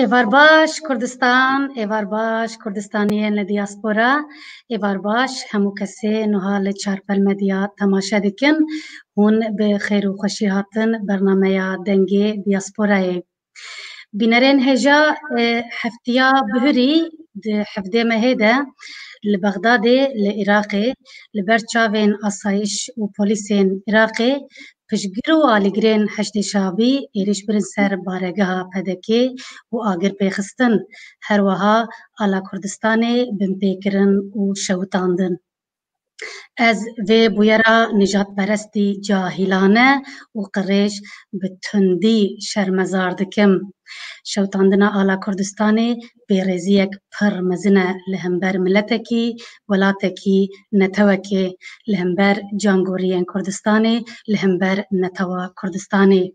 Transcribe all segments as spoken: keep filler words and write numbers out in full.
Êvar baş Kurdistan, êvar baş Kurdistaniyên li diaspora, êvar baş hemû kesê nuha li Çarpel Medya temaşe dikin. Hûn bi xêr û xweşî hatin bernameya Dengê Diasporayê. Bînerên hêja, e, heftiya bihurî di hevdê mehê de li Bexdadê li Iraqê li ber çavên asayiş û polîsên Iraqê piştgir û alîgirên Heşdê Şabî êrîş birin ser baregeha P D K û agir pêxistin. Her wiha ala Kurdistanê binpêkirin û şewitandin. Ez vê bûyera nijadperestî cahîlane û qirêj bi tundî şermezar dikim. Şewitandina ala Kurdistanê bêrêziyek pir mezin e li hember miletekî, welatekî, netewekê, li hember cangoriyên Kurdistanê, li hember netewa Kurdistanê.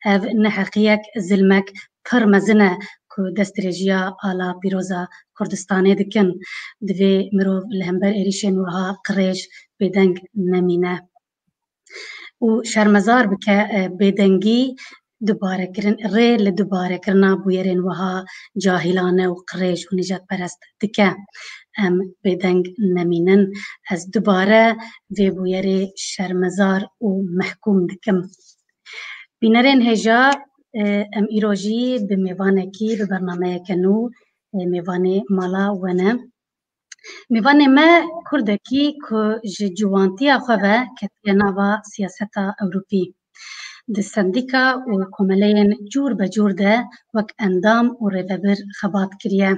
Ev neheqiyek, zilmek pir mezin e ku destdirêjiya ala pîroza Kurdistanê dikin. Divê mirov li hember êrîşên wiha qirêj bêdeng nemîne. Û şermezar bike, e, bêdengî dubarekirin, rê li dubarekirina bûyerên wiha cahîlane û qirêj û nijadperest dike. Em bêdeng nemînin. Ez dubare vê bûyerê şermezar û mehkûm dikim. Bînerên hêja, e, em îro jî bi mêvanekî, bi bernameyeke nû, e, mêvanê mala we ne. Mêvanê me Kurdekî ku ji ciwantiya xwe ve ketiye nava siyaseta Ewropî. Di sendîka û komeleyên cûr be cûr de wek endam û rêvebir xebat kiriye.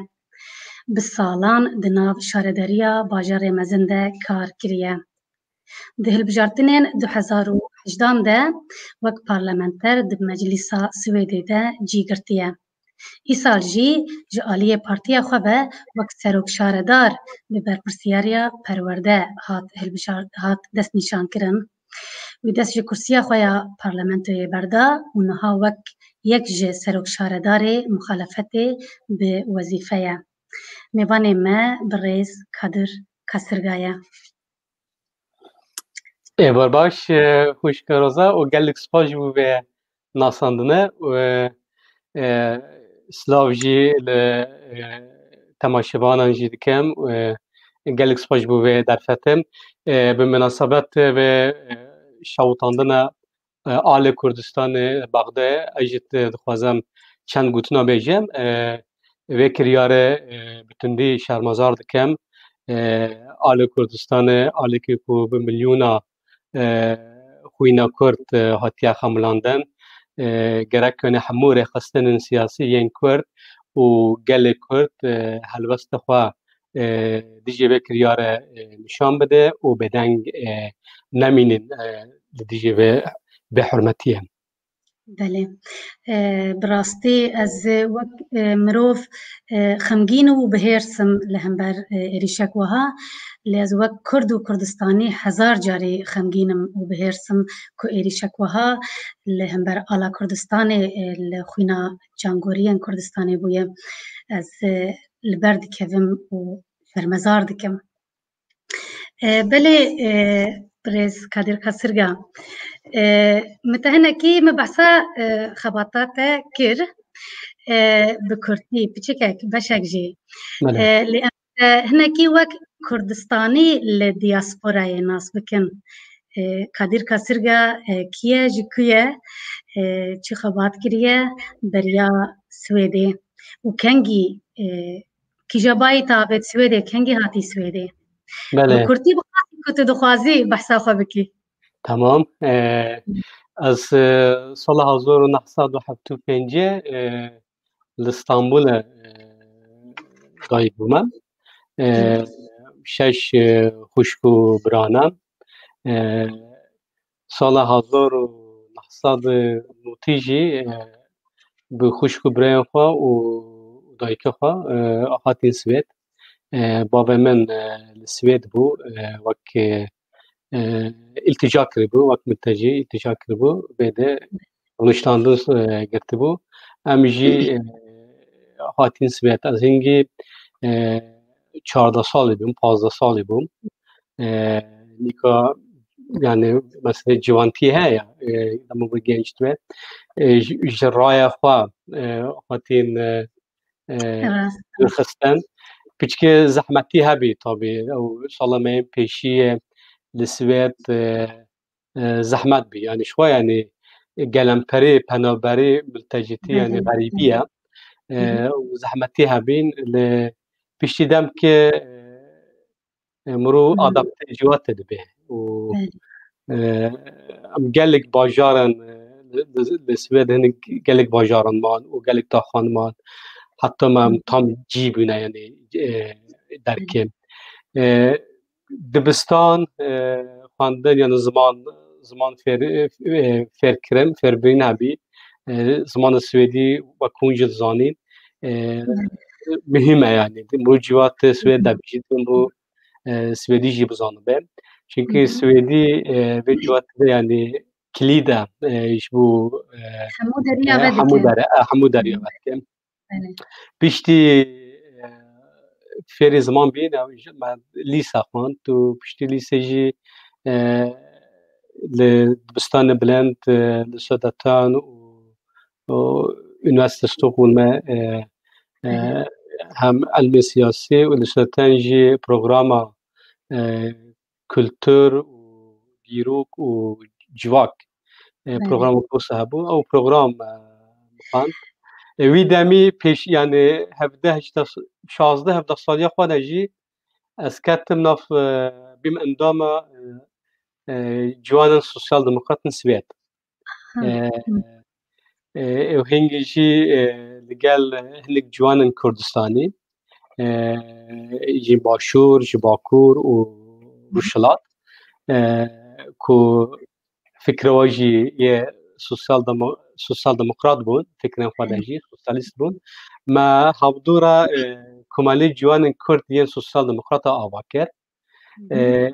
Bi salan di nav şaredariya bajarê mezin de kar kiriye. Di hilbijartinên du hezar û hejdan de wek parlamenter di Meclîsa Swêdê de cî girtiye. Îsal jî ji aliyê partiya xwe ve wek serokşaredar bi berpirsiyariya perwerde hat hilbijart-, hat destnîşankirin. Wî dest ji kursiya xwe ya parlamentoyê berda û niha wek yek ji serokşaredarê muxalefetê bi wezîfe ye. Mêvanê me birêz Kadir Kasirga ye. Êvar baş, e, xwişka Roza, û gelek spas ji bo vê nasandine. Û, e, e, silav jî li, e, temaşevanan jî dikim. Û, e, gelek spas ji bo vê derfetin. E, bi minasebet vê, e, şewitandina e, alê Kurdistanê Bexdê, ez jî dixwazim çend gotina bêjim. E, vê kiryarê, e, bi tundî şermezar dikim. E, alê Kurdistanê, alêkî ku bi milyona, e, xwîna Kurd, e, hatiye xemilandin. E, gerek wene hemû rêxistinên siyasî yên Kurd û gelê Kurd, e, helwesta xwe e, dijî vê kiryarê, e, nîşan bide û bêdeng, e, nemînin, e, li dijî vê bêhurmetiyê. Belê. E, bi rastî ez wek, e, mirov, e, xemgîn û bihêrs im li hember, e, êrîşek wiha. Lê ez wek Kurd û Kurdistanî hezar carî xemgîn im û bihêrs im ku êrîşek wiha li hember ala Kurdistanê, e, li xwîna cangoriyên Kurdistanê bûye. Ez, e, li ber dikevim û şermezar dikim. E, belê, e, birêz Kadir Kasirga, e, min te hinekî min behsa, e, xebata te kir, e, bi kurtî, piçikek, beşek jî. Belê. E, lê em, e, hinekî wek Kurdistanî li diasporayê nas bikin. E, Kadir Kasirga, e, kî ye, ji ku ye, e, çi xebat kiriye beriya Swêdê û kengî, e, kîja bayî te avêt Swêdê, kengî hatî Swêdê? Belê. Bi kurtî bixwazî ku tu dixwazî behsa xwe bikî. Tamam. E, ez, e, sala hezar û neh sed û hevdeh û pêncî, e, li Stenbolê, e, dayik bûme. E, şeş, e, xwişk û bira ne. E, sala hezar û neh sed û notî jî, e, bi xwişk û birayên xwe û dayika xwe, e, hatin Swêd. E, bavê min, e, li Swêd bû, e, wek, e, e, îltîca kiribû, wek miltecî îltîca kiribû, vê de rûniştandin, e, girtibû. Em jî, e, hatin Swêd. Ez hingî, e, çardeh salî bûm, pazdeh salî bûm. E, nîka, yani, mesela ciwantî heye, e, dema bi genç dibe. E, ji, ji raya xwe, e, hatin, e, e, dûrxistin. Piçke zehmetî hebî tabî. Ew sala me yên pêşî ye li Swêd, e, e, zehmet bî. Yanî ji xwe, yanî gelemperî, penaberî, miltecîtî, yanî xerîbî ye. E, û zehmetî hebîn li piştî demkê, e, e, mirov adapte civate dibe. Û, e, em gelek bajaran, e, li, li, li Swêd hinek gelek bajaran man û gelek taxan man. Heta me em tam cî bûne, yanî, e, derkêm. E, dibistan, e, xwendin, yanî ziman, ziman fêr, e, fêrkirin, fêrbirîn hebî. E, zimanê Swêdî wek hûn jî dizanîn, e, muhîm e, yanî. Mirov civata Swêd de bijî, dibin bo, e, Swêdî jî bizanibe. Çimkî Swêdî, e, vê civatê de, yanî, kilît e, e, ji bo, e, hemû deriya e, ve hemû dike. Dere-, e, hemû deriya ve dike. Belê. Piştî, e, fêrê ziman bîn, ew jî me lîse xwend û piştî lîsê jî, e, li dibistanê bilind, e, li Södertörn û, û Unîversîtê Stockholmê, e, e, hem ilmê siyasî û li Södertörn jî programa, e, kultur û dîrok û civak, e, programa Kosa hebû. Ew program, e, xwend. E, wî demî pêş, yanî hevdeh, hejdeh, şazdeh, hevdeh saliya xwe de jî ez ketim nav, e, bîm endama, e, e, Ciwanên Sosyal Demokratên Swêd. E, e, ew hingî jî, e, li gel hinek ciwanên Kurdistanî, e, ji Başûr, ji Bakur û Rojhilat, e, ku fikra wan jî yê sosyal demo-, sosyal demokrat bûn, fikrên xwe de jî sosyalîst bûn. Me hevdû re, e, Komelê Ciwanên Kurd yên Sosyal Demokrata ava kir. E,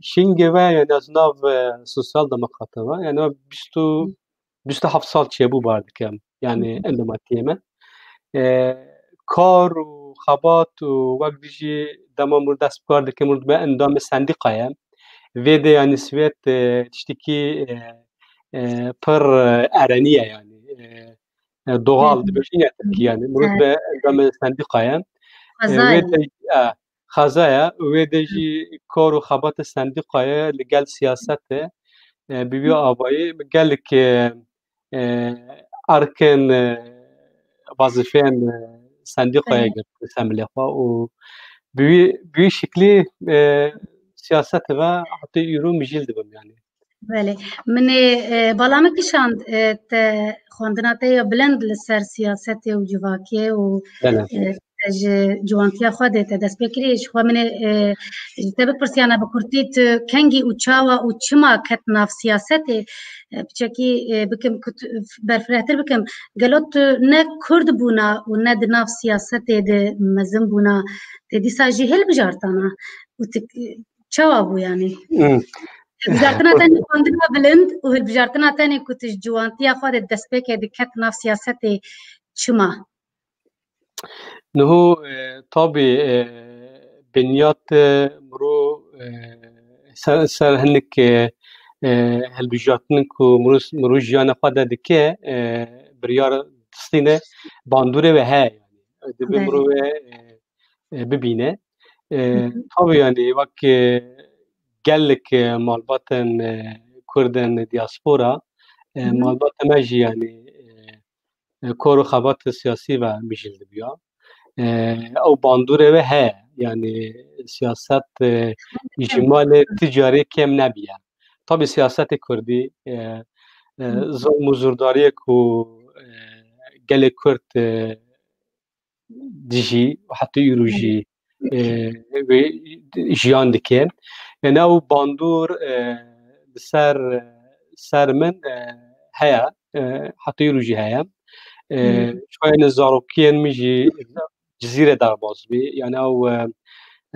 şingê ve, yanî ez nav, e, sosyal demokrata ve, yanî bîst û, bîst û heft sal çêbû bar dikim. Yanî endomatiyê me. E, kar û xebat û wek dijî dema mir dest bi kar dike, mir dibe endamê sendîqayê. Vê de, yanî, Swêd, e, tiştekî, e, e, pir, e, erenî ye, yanî. E, e, doğal dibêjin ya tirkî, yanî. Mir dibe endamê sendîqayê. E, wê de, e, xeza ye, wê de jî kar û xebatê sendîqayê li gel siyasetê, e, bi vî avayî gelek, e, e, erkên, e, wezîfeyên, e, sendîqayê girtî ser milê xwe û bi wî, bi wî şiklî, e, siyasetê ve heta îro mijîl dibim, yanî. Belê. Min ê, e, bala min kişand, e, te xwendina te ya bilind li ser siyasetê û civakê û, e, te ji ciwantiya xwe de te dest pê kirî. Ji xwe min ê, e, ji te bipirsiya, ne bi kurtî, tu kengî û çawa û çima ket nav siyasetê? E, piçekî, e, bikim ku tu, berfirehtir bikim. Gelo tu ne kurd bûna û ne di nav siyasetê de mezin bûna, te dîsa jî hilbijartana û tu çawa bû, yanî? Hmm. Hilbijartina te ne xwendina bilind û hilbijartina te ne ku tu ji ciwantiya xwe de destpêkê diket nav siyasetê çima? Niho, e, tabî, e, binyat, e, miro, e, ser, ser hinek, e, e, hilbijartin ku miro, miro jiyana xwe de dike, e, biryar distîne, bandorê ve heye, yanî. Dibe Belê. Mirov, e, e, bibîne. E, Hı hı. Tabî, yanî, wek, e, gelek, e, malbatên, e, Kurdên diaspora, e, Hı hı. malbatê me jî, yanî, e, e, kar û xebatê siyasî ve mijîl dibiya. E, ew bandorê ve heye, yanî siyaset, e, ji malê ti carê kêm nebiye. Tabî siyasetê Kurdî, e, e, Hı. zilm û zordariyê ku, e, gelê Kurd, e, dijî û heta îro jî, e, wê jiyan dike. Yanî ew bandor, e, li ser, e, ser min, e, heye, e, heta îro jî heye. E, Hmm. Ji xwe, yanî, zarokiyên min jî Cizîrê derbas bî. Yanî ew, e,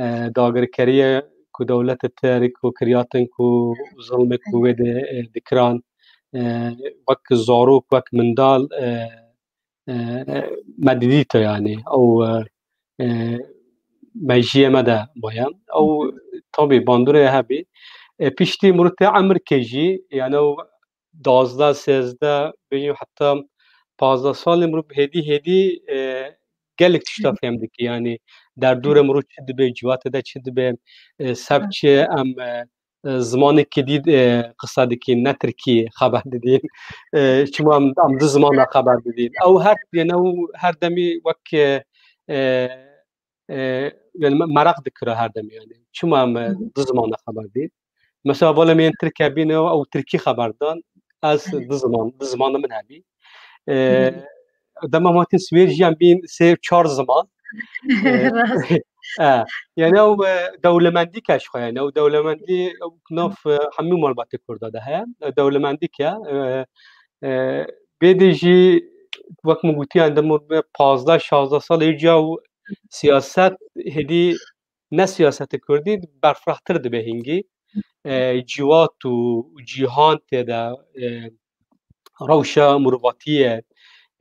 e, dagirkeriye ku dewletê Tirk û kiryatên ku zilmê ku wê de, e, dikiran, e, wek zarok, wek mindal, e, e, me didîte, yanî ew, e, e, mejiyê me de maye. Ew tabî bandorê hebî. E, piştî mirov tê emirkê jî, yanî ew duwazdeh, sêzdeh, bêjim heta pazdeh salê mirov hêdî hêdî, e, gelek tişta fêm dikî. Yanî derdorê mirov çi dibe, civatê de çi dibe, e, seb çi em, e, e, zimanekî dî, e, qisa dikîn, ne tirkî xeber didîn. E, çima em, em du zimana xeber didîn. Ew her, yani ew her demî wek, e, e, e, yani me-, meraq dikira her demî yani. Çima em, e, du zimana xeber didîn? Mesela, bala me yên tirke bîne, ew tirkî xeber dan, ez du ziman, du zimana min hebî. E, dema me hatin Swêd jî em bîn sê çar ziman. E, e, yani ew, e, dewlemendî ke ji xwe, yani ew dewlemendî ew nav, e, hemû malbatê Kurda de heye. E, dewlemendî ke, e, e, bêdê jî wek min gotiyan, dema me pazdeh şazdeh sal ê ca û siyaset hêdî ne siyaseta Kurdî berfirehtir dibe hingî. E, civat û cîhan tê de, e, rewşa mirovatiyê,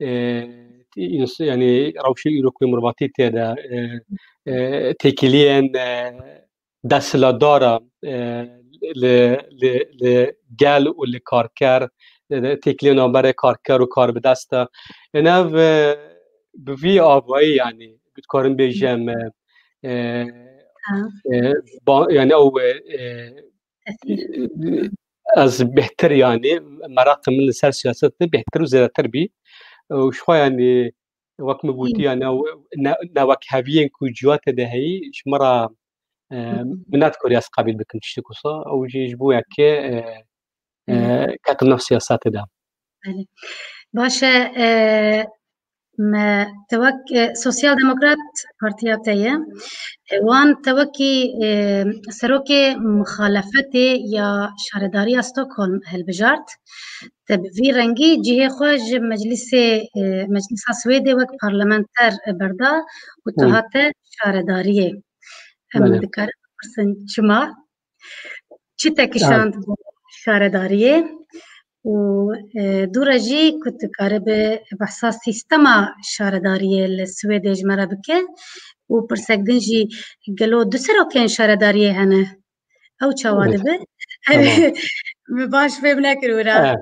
e, ins-, yani rewşa îro ku mirovatî tê de, e, e, têkiliyên, e, desthilatdara, e, li, li, li gel û li karker, e, têkiliyên navberê karker û karbidest de. Yani ev, e, bi vî avayî, yani dikarim bêjim, e, e, e, ba-, yani ew, e, e, ez bêhtir, yani meraqê min li ser siyaset de bêhtir û zêdetir bî. Û ji xwe, yani wek min gotî, yani ew ne, ne wekheviyên ku ciwatê de heyî, ji min re, e, min nedikar ez qebîl bikim tiştek wisa. Ew jî ji bo yekê, e, e, ketim nav siyasetê de. Belê. Baş e, e, me te wek, e, Sosyal Demokrat Partiya te ye. E, wan te wekî, e, serokê muxalefetê ya şaredariya Stockholm hilbijart. Te bi vî rengî cihê xwe ji meclîsê, e, meclîsa Swêdê wek parlamenter berda û tu Hı. hate şaredariyê. Em Belê. dikarin bipirsin çima? Çi te Evet. kişand bo şaredariyê? Û, e, dû re jî ku tu karibe behsa sîstema şaredariyê li Swêdê ji me re bike û pirsek din jî gelo du serokên şaredariyê hene? Ew çawa Evet. dibe? Tamam. Min baş fêm nekir wira. Evet.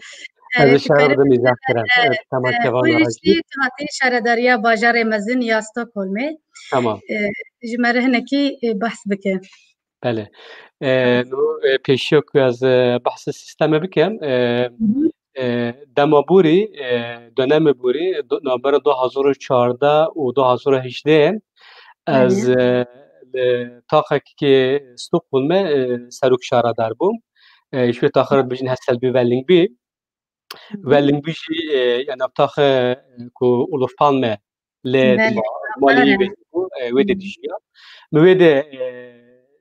Erê, Ez tu şeref karî dim izah kirin. Evet, tamam, e, Kevan Wî Arajî. jî tu hatî şaredariya bajarê mezin ya Stockholmê. Tamam. E, ji me re hinekî, e, behs bike. Belê. E, Tamam. nu, e, pêşiya ku ez, e, behsê sîstemê bikim, e, Hı hı. e, dema borî, e, dönemê borî, do-, navbera du hazar û çardeh û du hazar û hejdeh, ez, Belê. e, li taxekî Stockholmê, e, serok şaredar bûm. E, ji wê taxê re Belê. dibêjin Hässelby Vällingby. Hı hı. Vällingby jî, e, ya navtaxe, e, ku Olof Palme lê Belê, ma-, malê wî belê. wê bû, e, wê de Hı. dijiya. Min wê de, e,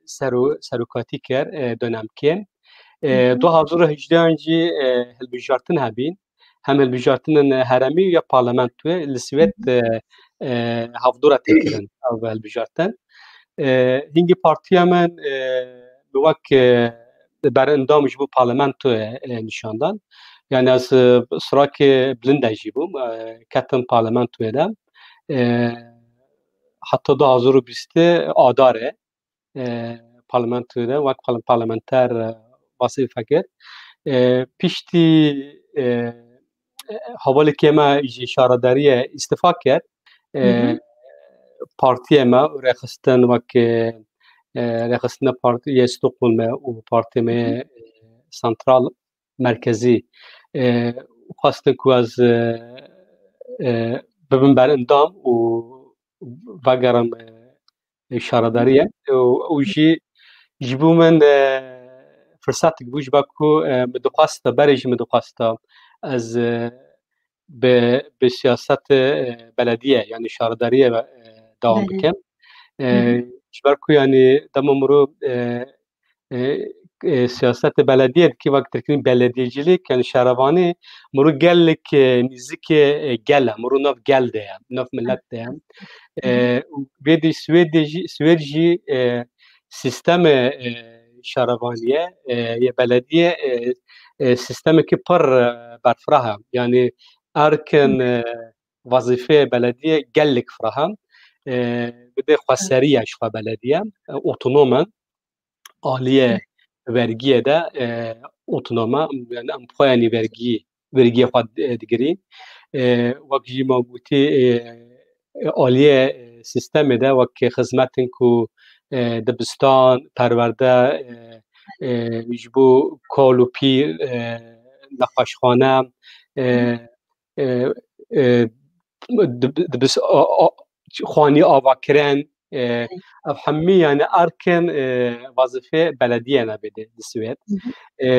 sero-, serokatî kir, e, dönemkê. E, Hı hı. du hazar û hejdeh jî, e, hilbijartin hebîn. Hem hilbijartinên heremî ya parlamentoyê li Swêd, Hı hı. e, e, hevdû re tê kirin ev hilbijartin. E, hingî partiya min, e, bi wek, e, berendam ji bo parlamentoyê, e, nîşan dan. Yani ez, e, sirakê bilind de jî bûm, e, ketim parlamentoyê de. E, heta du hazar û bîst adarê, e, parlamentoyê de wek parl-, parlamenter, e, vazîfe kir. E, piştî, e, hevalekê me ji şaredariyê îstifa kir. E, Hı hı. partiyê me û rêxistin wek, e, e, rêxistina partiyê Stockholmê û partiyê me, Hı hı. e, santral, merkezî, e, xwestin ku ez, e, e, bibim berendam û vegerim, e, şaredariyê. Û, û jî ji bo min, e, firsetek bû, ji ber ku, e, min dixwesta, berê jî min dixwesta ez, e, bi, bi siyasetê, e, belediyê, yani şaredariyê, e, dewam Belê. bikim. E, Hı hı. ji ber ku, yani dema mirov, e, e, e, siyasetê belediyê dikî, wek tirkî belediyecilik, yani şarevanî, mirov gelek, e, nîzikê, e, gel e, mirov nav gel de ye, nav millet de ye. E, û vê de Swêdê jî, Swêd jî, e, sîstemê, e, şarevaniyê, e, yê belediyê, e, e, sîstemekî pir, e, berfireh e. Yani erkin, e, wezîfeyê belediyê gelek fireh e. E, bide xweseriya ji xwe belediye, e, otonom e. Aliyê vergiyê de, e, otonom e, yani em bi xwe yani vergî, vergiyê xwe, e, digirîn. E, wek jî me gotî, e, e, aliyê, e, sîstemê de wek xizmetên ku, e, dibistan, perwerde, e, e, ji bo kal û pîr, e, nexweşxane, e, e, e, dib-, dibis-, a, a, xwanî avakirin, e, ev hemî yani erkên, e, wazifê belediyê ne bêdê di Swêd. E,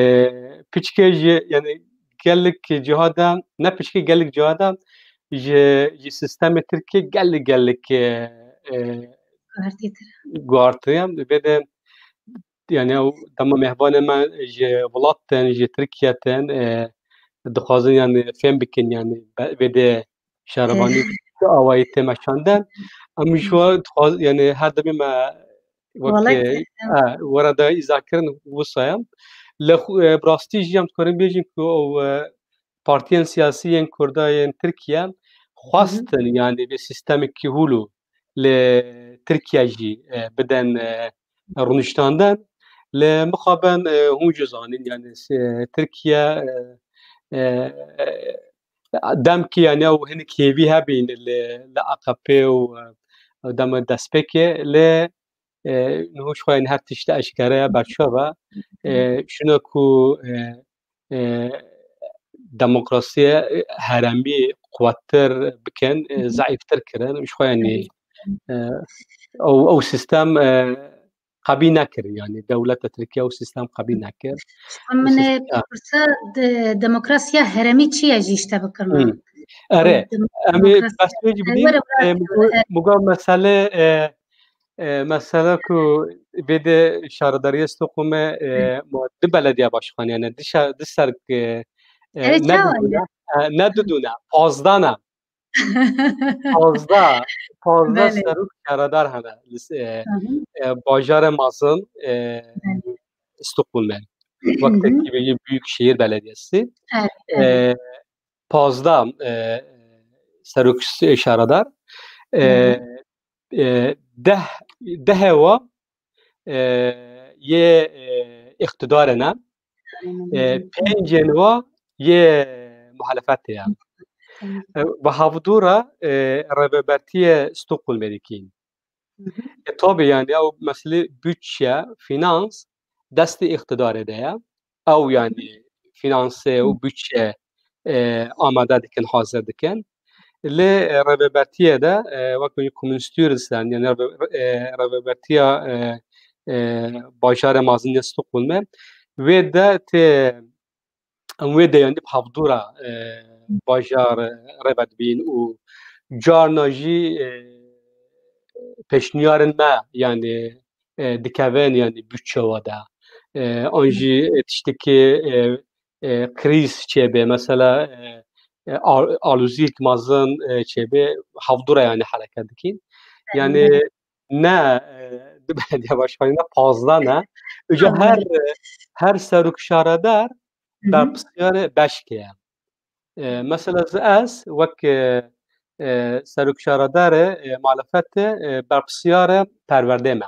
piçkê jî yani gelek ciha de, ne piçkê gelek ciha de ji, ji sîstemê Tirkiyê gelek gelek, e, e, Guhertîtir. guhartiye. Bêdê yani ew dema mêvanê me ji welat tên, ji Tirkiye tên, e, dixwazin yani fêm bikin yani be-, bêdê şarevanî tu awayî tê meşandin. Em ji we dixwaz-, yani her demê me wek, Wala e, güzel. e, were de îza kirin wisa ye. Lê xwe, e, bi rastî jî em dikarin bêjin ku ew, e, partiyên siyasî yên Kurda yên Tirkiye xwestin yani vê sîstemekî hûlû li Tirkiye jî, e, bidin, e, rûniştandin. Lê mixabin, e, hûn jî zanîn yani, e, Tirkiye, e, e, demkî yani ew hinek hêvî hebîn li, li A K P û, e, dema destpêkê lê, e, niho ji xwe yani her tişt eşkere ye, berçav e. E, şuna ku, e, e, demokrasiye, e, heremî quwettir bikin, e, zeîftir kirin. Ji xwe yani, e, ew, ew sîstem, e, qebî nekir. Yani dewleta Tirkiye ew sîstem qebî nekir. Min pê pirsa de-, demokrasiya heremî çi ye jî ji te bikirme? Hmm. Erê, em ê bes wê jî bidîn, e, muga, muga mesele, e, e, mesele ku bêdê şaredariyê Stockholmê, e, ma du belediye başkanî, yani du şa-, du ser, e, e, ne didû ne, e, ne didû ne, pazdeh ne. Pazdeh, pazdeh serok şaredar hene li, e, e, bajarê mezin, e, Stockholmê. Wek tekî bêjî Büyükşehir Belediyesi. E, pazdeh, e, serok şaredar. E, e, deh, deh wa, e, yê, e, îqtidarê ne. E, pêncên wa yê muhalefetê ye. E, bi hevdû re, e, rêvebertiyê Stockholmê dikîn. E, tabi yani ew meselê bütçe, finans destê îqtidarê de ye. Ew yani finanse û bütçe, e, amade dikin, hazir dikin. Lê, e, rêvebertiyê de, e, wek wî komûnîstî dizan, yani rêve-, e, rêvebertiya, e, e, bajarê mezin ya Stockholmê, wê de tê, em wê de yani bi hevdû re, e, bajar, e, rêve dibîn û carna jî, e, pêşniyarên me yani, e, dikevin yani bütçewa de. E, an jî, e, tiştekî, e, e, krîz çêbe, mesela, e, e, al-, alozîyek mezin, e, çêbe, hevdû re yani hereket dikîn. Yani ne, e, du belediye başkanî ne, pazdeh ne. Îca her, e, her serok şaredar berpirsiyarê beşkê ye. E, mesela ez, ez wek, e, e, serok şaredarê, e, muhalefetê, e, berpirsiyarê perwerdê me.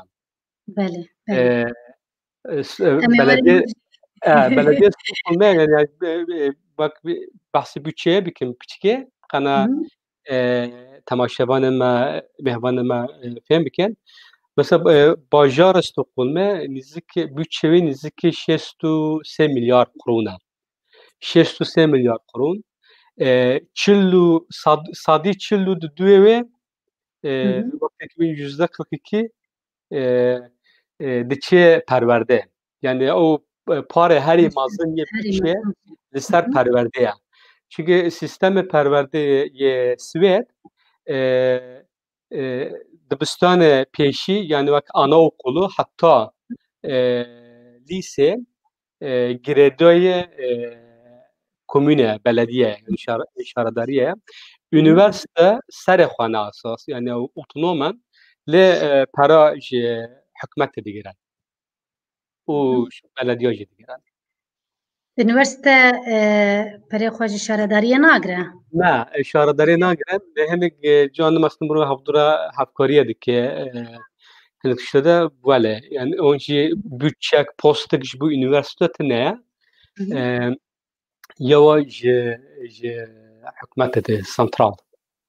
Belê, belê. E, e, s-, e, Em ê belediye, werin e, belediye Stockholmê, yani, e, e, bak, bir bahsi bütçeye bikin piçikê, kana, Hı hı. e, temaşevanê me, mêvanê me, e, fêm bikin. Mesela, e, bajara Stockholmê nizîk, bütçe wê nizîk şêst û sê milyar qurûn e. Şêst û sê milyar qurûn. E, çil û sad-, sadî çil û duê wê, e, Hı hı. wextekî wî yüzde kırk iki, e, e, diçe perwerde. Yani o, e, parê herî mezin yê Herî bütçe mezin. li ser Hı hı. perwerde ye. Çünkü sistemê perwerde yê Swêd, e, e, dibistanê pêşî, yani wek anaokulu heta, e, lîse, e, girêdayê, e, komune, belediye, yani şar-, şaredarî ye. Hı hı. Üniversite serê xwe ne esas, yani otonom e, lê, e, pera ji hikûmetê digirin. Û Hı hı. belediya jî digirin. Üniversite, e, perê xwe ji şaredariyê nagire? Ne, e, şaredariyê nagire. Lê hinek, e, can mesela bûra hevdû re hevkariyê dike, e, hinek tiştê de wele. Yani on jî bütçek, postek ji bo üniversite tine ye. Hı hı. E, yewa ji, ji hikûmetê de santral.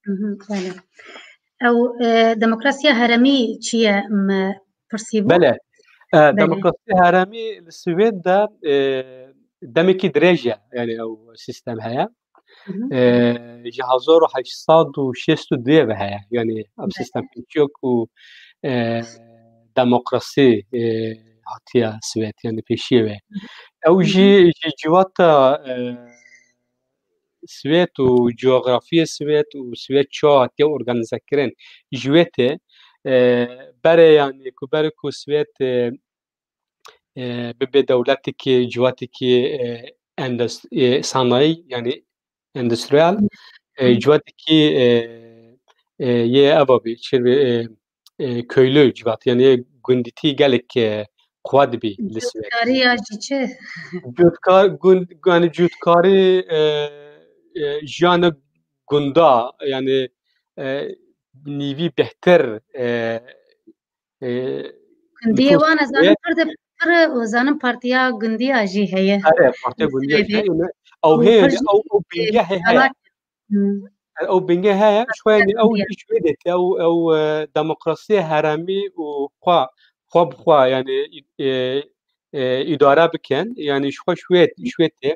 Hı hı, belê. Ew, e, demokrasiya heremî çi ye, me pirsî bû? Belê. E, Belê. Demokrasiya heremî li Swêd de, e, demekî dirêj e, yani ew sistem heye. Hı hı. E, ji hezar û heşt sed û şêst û duyê ve heye. Yani ev Belê. sistem pêçiyo ku, e, demokrasî, e, hatiye Swêd, yani pêşiyê ve. Hı hı. Ew Hı hı. jî ji civata, e, Swêd û coğrafiyê Swêd û Swêd çawa hatiye organize kirin ji wê tê, e, berê yani ku berê ku Swêd, e, e, bibe dewletekî, ciwatekî, e, endus-, e, sanayî, yani endüstriyel, e, Hı. ciwatekî, e, e, yê eva bî, çi bî, e, e, köylü civat, yani yê gundîtî gelek, e, qwet bî li Swêd. Cotkarî ya jî çi? Cotkar-, gund-, yani cotkarî, e, e, jiyana gunda, yani, e, nîvî bêhtir, e, e, Gundiyê nifûs wan, ez zanim, heye. Pir de, pir, e, zanim partiya gundiya jî heye. Erê, partiya gundiya jî heye. Swêdê. Ew heye, ew, ew bingehê heye. Hmm. Ew bingehê heye, ji xwe, yani, ew jî ji wê dê te, ew, ew, e, demokrasiyê heremî û xwe, xwe bi xwe, yani, e, e, îdare bikin. Yani, ji xwe ji wê, ji wê tê.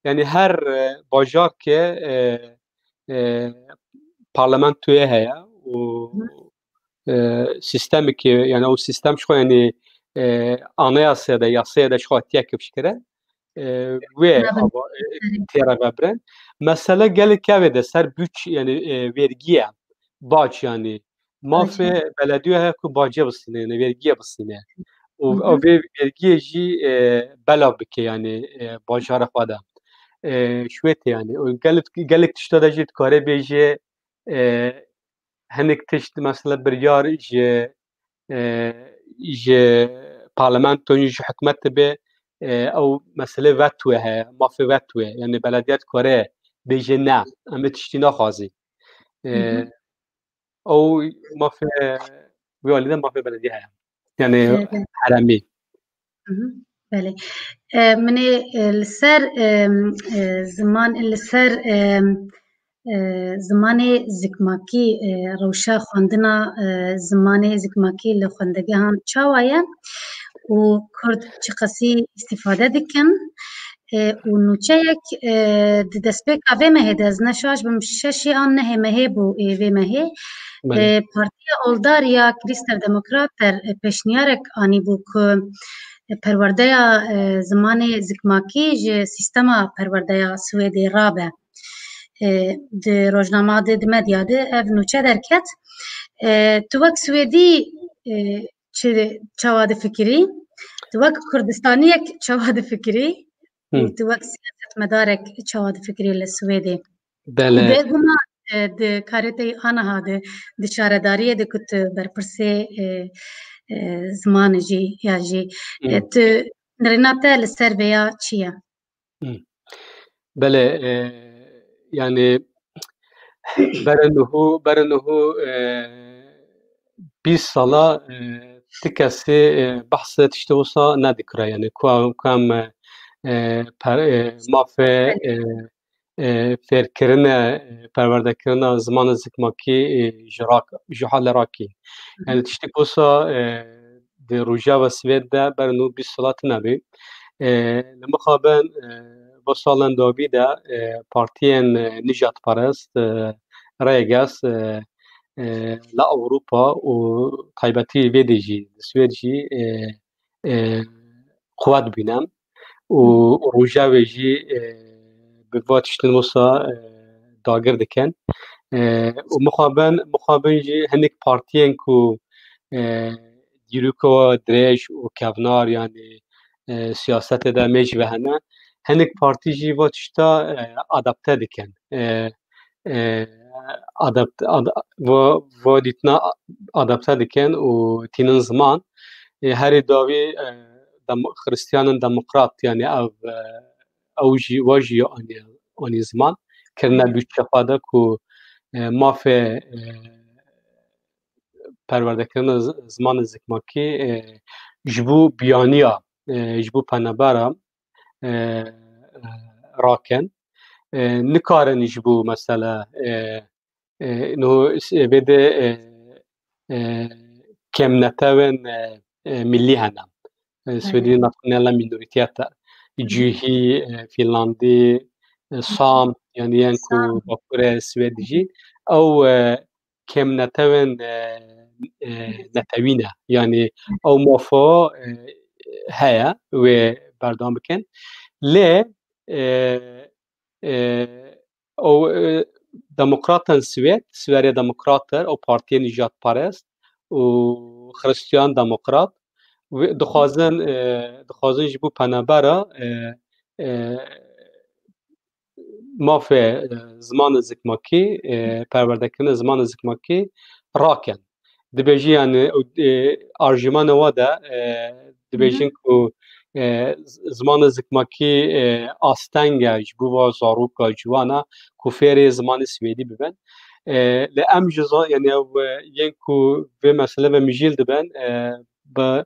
Yani, her, e, bajar ke, e, e, parlamentoyê heye û, Hı. e, sîstemekê, yani, ew sîstem ji xwe, yani, e, anayasaya de, yasaya de ji xwe hatiye kifşkirin. E, wê ava, e, têre vebirin. Mesele gelek kevê de ser büç, yani, e, vergiye, bac, yani, mafê belediye heye ku bacê bisîne, yani, vergiye bisîne. Û ev vergiye jî, e, belav bike, yani, e, bajara xwe de. E, ji wê tê, yani. Û gelek, gelek tişta de jî dikare bêje, e, hinek tişt, mesela, biryar ji, e, ji parlamento, ji hikûmet dibe, e, ew meselê veto heye, mafê veto. Yani belediye dikare bêje ne, em ê tiştî naxwazî. E, Hı hı. Ew mafê, wê alî de mafê belediye heye. Yani, e, heremî. Hı hı. Belê. E, min ê, e, li ser, e, e, ziman, li ser, e, e, zimanê zikmakî, e, rewşa xwendina, e, zimanê zikmakî li xwendegehan çawa ye û Kurd çiqasî îstîfade dikin? E, û nûçeyek, e, di destpêka vê mehê de, ez ne şaş bim, şeşê an nehê mehê bû, ê, vê mehê. Belê. E, Partiya Oldar ya Krîster Demokrater, e, pêşniyarek anîbû ku, e, perwerdeya, e, zimanê zikmakî ji sîstema perwerdeya Swêdê rabe. E, di rojnama de, di medya de ev nûçe derket. E, tu wek Swêdî, e, çi, çawa difikirî? Tu wek Kurdistaniyek çawa difikirî? Hı. Û tu wek siyasetmedarek çawa difikirî li Swêdê? Belê. Û bêguman, e, di karê te yî aniha de, di şaredariyê de ku tu berpirsê, e, e, ziman jî, ya jî, e, Hı. tu nirêna te li ser vêya çi ye? Hı. Belê, e, yani, berê niho, berê niho, e, bîst sala, e, ti kesê, e, behsê tiştê wisa nedikira, yani, ku, ku em, e, per-, e, mafê, e, e, fêrkirine, e, perwerdekirina zimanê zikmakî, e, ji rak-, ji hale rakî. Hı hı. Yani, tiştê wisa, e, di Rojava Swêd de berê niho bîst sala tune bî. E, li mixabin, e, bo salên dawî de, e, partiyên, e, nijadperest, e, Rêges, e, e, li Ewropa û taybetî vê dê jî, li Swêd jî, e, e, qwet bûne û Hı. Rojavê jî, e, bi va tiştin wisa, e, dagir dikin. E, û mixabin, mixabin jî hinek partiyên ku, e, dîroka dirêj û kevnar, yani, e, siyasetê de mêj ve hene. Hinek partî jî va tişta, e, adapte dikin. E, e, adapt-, ad-, va, va dîtina adapte dikin û tînin ziman. E, herî dawî, e, dem-, Xristiyanên demokrat, yani ev, e, ew jî, wa jî anî, anî ziman. Kirine Hı. Bûçe xwe de ku, e, mafê, e, perwerdekirina z-, zimanê zikmakî, e, ji bo biyaniya, e, ji bo penebera, e, e, rakin. E, nikarin ji bo mesela, e, E, no, e, vê de, e, e, kêmnetewên, e, e, millî hene. E, Swêdî naxine la mînorîtiyet e. Cihî, e, Fînlandî, e, Sam, yanî yên ku Bakurê Swêd dijîn. Ew, e, kêmnetewên, e, e, netewî ne. Yanî ew mafo, e, heye wê berdewam bikin. Lê, e, e, ew, e, demokratan Swêd, Sverige Demokrater, ew partiyê nijadperest û Xristiyan Demokrat, wê dixwazin, e, dixwazin ji bo penebera, e, e, mafê, e, zimanê zikmakî, e, perwerdekirina zimanê zikmakî rakin. Dibêjin, yani, e, arjumana wa de, e, dibêjin ku, e, z-, zimanê zikmakî, e, asteng e ji bo va zaroka ciwana ku fêrê zimanê swêdî bibin. E, lê em ji za-, yani, ew, e, yên ku vê mesele ve mijîl dibin, e, bi,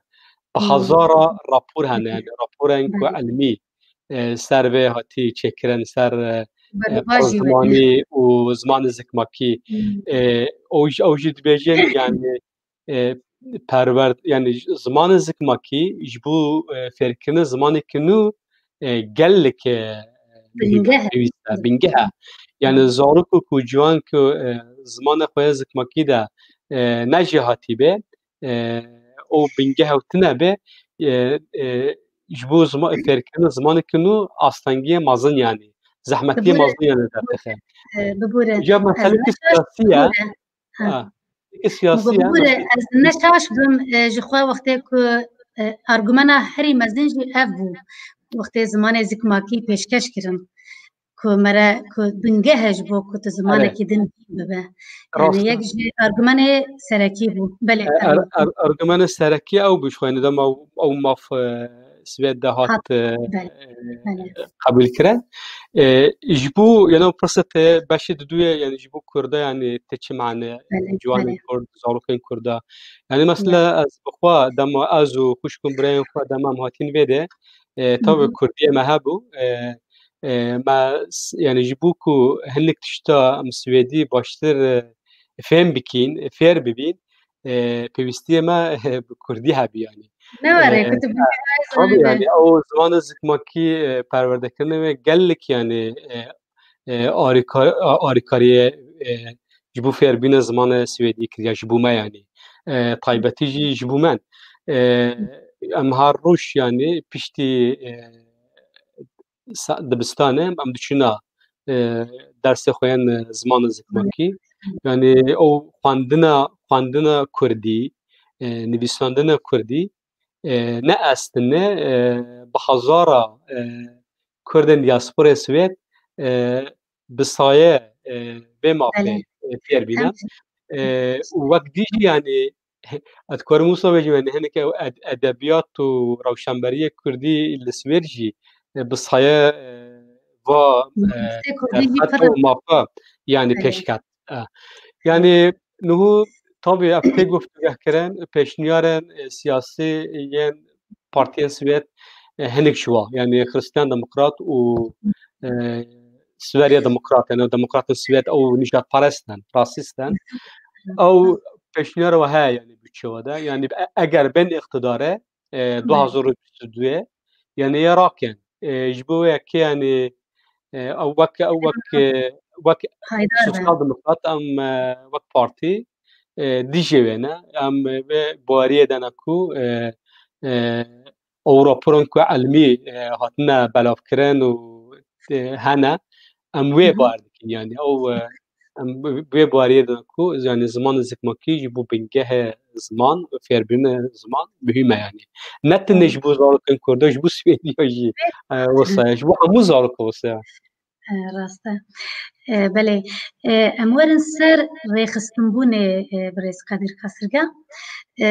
bi hezara rapor hene, yani, raporên ku ilmî, e, ser vê hatî çêkirin, ser, e, e, zimanî û zimanê zikmakî. E, ew jî, ew jî dibêjin, yani, e, perwer-, yani, j-, zimanê zikmakî ji bo, e, fêrkirina zimanekî nû, e, gelek, e, muhîm e, pêwîst e, bingeh e. Yani, zarok ku ciwan ku, e, zimanê xwe ya zikmakî de, e, ne jêhatî be, e, û bingeh ew tune be, e, e, ji bo zima-, fêrkirina zimanekî nû astengiyê mezin, yani, zehmetiyê mezin, yani, derdixe. E, bibûre. Ya meselekî siyasî ye. Ha. Ha. Peki siyasî ye. Bibûre, ez ne şaş bim, e, ji xwe wextê ku, e, argumena herî mezin jî ev bû. Wextê zimanê zikmakî pêşkeş kirin. Ku mere, ku bingeh e ji bo ku tu zimanekî din bibe. Yani yek ji argumenê serekî bû. Belê, e, ar-, ar-, argumenê serekî ew bû, ji xwe, yani dema ew maf, e, Swêd de hat, e, qebûl kirin. E, ji bo, yani, ew pirsê te beşê diduyê, yani, ji bo Kurda, yani, te çi mane, ciwanên Kurd, zarokên Kurda. Yani, mesela, ez bi xwe, dema ez û xwişk û birayên xwe, dema em hatîn vê de, e, tabi Kurdiyê me hebû, e, e, me s-, yani, ji bo ku hinek tişta em Swêdî baştir, e, fêm bikîn, fêr bibîn, e, pêwîstiyê me bi Kurdî hebî, yani. Ne were, e, ku tu e, tabii yani, o zimanê zikmakî, e, perwerdekirinê wê gelek, yani, e, e, arîka-, a-, arîkariyê, e, ji bo fêrbîna zimanê swêdî kiriya, ji bo me, yani. E, taybetî jî ji bo me. E, em her roj, yani, piştî, e, sa-, dibistanê em diçûna, e, dersê xwe yên, e, zimanê zikmakî. Yani, ew xwendina, xwendina kurdî, e, nivîsandina kurdî, e, ne estine, e, bi hezara, e, Kurdên diasporê Swêd, e, bi saye, e, vê mafê, e, fêr bîne. E, û wek dî jî, yani, ez dikarim wisa bêjim, yani, hinek ew ed-, edebiyat û rewşenberiyê kurdî li Swêd jî, e, bi saye, e, va, e, derfet û mafa, yani, pêş ket. E, yani, niho tabi ev tê guftugehkirin, pêşniyarên, e, siyasî yên partiyên Swêd, e, hinek ji wa, yani, Xristiyan Demokrat û, e, Sverige Demokrat, yani, Demokratên Swêd, ew nijadperest in, rasîst in. Ew pêşniyara we heye, yani, bütçe we de. Yani, e-, eger bên îqtidarê, e, du hazar û bîst û duyê, yani, yê rakin. E, ji bo wê yekê, yani, e, ew wek, ew wek, e, wek sosyal demokrat, em, e, wek partî, e, dijê wê ne. Em, e, vê baweriyê de ne ku, e, e, ew raporan ku elmî, e, hatine belavkirin û, e, hene, em wê bawer dikin, yani, ew, e, em bi, bi wê baweriyê de ku, yani, zimanê zikmakî ji bo bingehê ziman, fêrbînê ziman muhîm e, yani. Ne tenê ji bo zarokên Kurda, ji bo Swêdiya jî, e, wisa ye, ji bo hemû zaroka wisa ye. E, rast e. E, belê. E, em werin ser rêxistinbûnê, e, birêz Qedir Kasirga. E,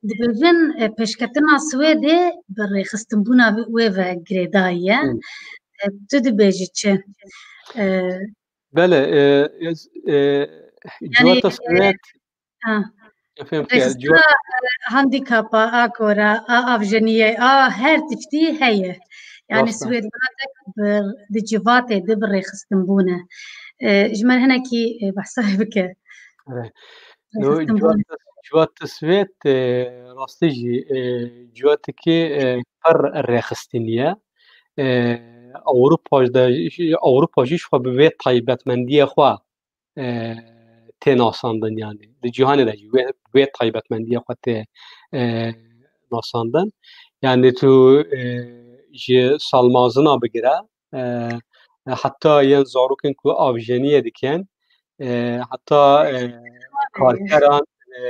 dibêjin, e, pêşketina Swêdê bi rêxistinbûna wê ve girêdayî ye. Hmm. E, tu dibêjî çi? E, Belê, e, ez, e, yani, civata, e, Swêd, ha, efendim, rêxistina, civata, e, handîkapa, a kora, a avjeniyê, a her tiştî heye. Yani, rast e. Swêd welatek bi, di civatê de bi rêxistinbûn e. E, ji me re hinekî, e, behsa wê bike. Evet. No, Rêxistin ciwat, ciwat Swêd, e, rastî jî, e, ciwatekî, e, pir rêxistinî ye. E, Ewropa jî de, Ewropa jî ji xwe bi vê taybetmendiya xwe, e, tê nasandin, yanî di cîhanê de jî wê, wê taybetmendiya xwe tê, e, nasandin. Yanî tu, e, ji salmazina bigire, e, heta yên zarokên ku avjeniyê dikin, e, heta, e, karkeran, e,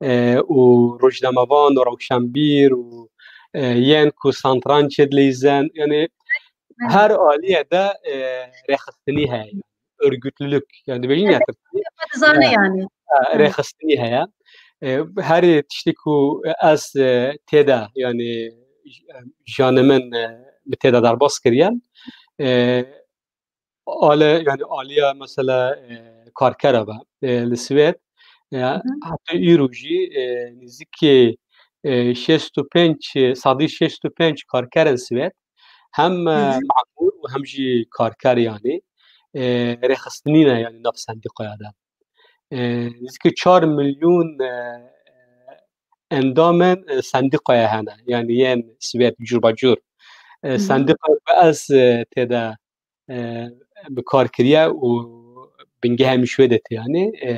e, û rojnamevan û rewşenbîr û, e, yên ku santranç dileyzin, yanî her aliyê de, e, rêxistinî heye. Örgütlülük, yani dibêjin ya Tirkî. Dizane yani. E, rêxistinî heye. E, herî tiştî ku ez, e, tê de, yani, e, janê min, e, bi tê de derbas kiriye. E, ale, yani aliya mesela, e, karkera be, e, li Swêd, e, heta îro jî, e, nêzîkî, e, şêst û pênc, e, sedî şêst û pênc karkerên Swêd hem, e, memûr û hem jî karker, yani, e, rêxistinî ne, yani nav sendîkaya de. E, nêzîkî çar milyon, e, endamên, e, sendîkaya hene, yani yên Swêd cûrbacûr. E, sendîkaya ku ez, e, tê de, e, bi kar kiriye û bingehê min ji wê de tê, yani, e,